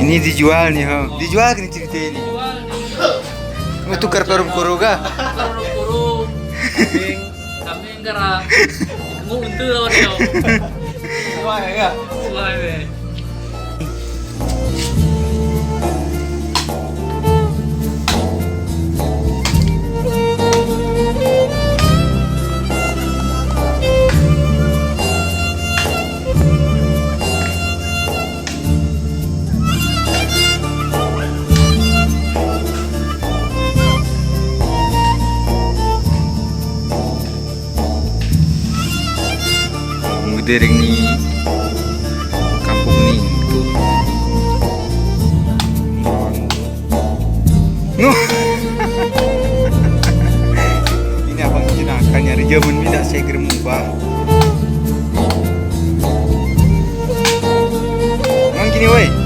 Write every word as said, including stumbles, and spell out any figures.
Ini dijual nih, ha. Dijual ke ini cerita ini? Dijual nih. Ngetukar karung-karung ka? Karung-karung. Kambing, kambing kara. Kamu untu lawan yo. Suai ya? Suai, be. Mudering ni kampung ni. No. Ini abang ini na, kanya ri jaman mi da saya gerem ubah. Bang gini, woi.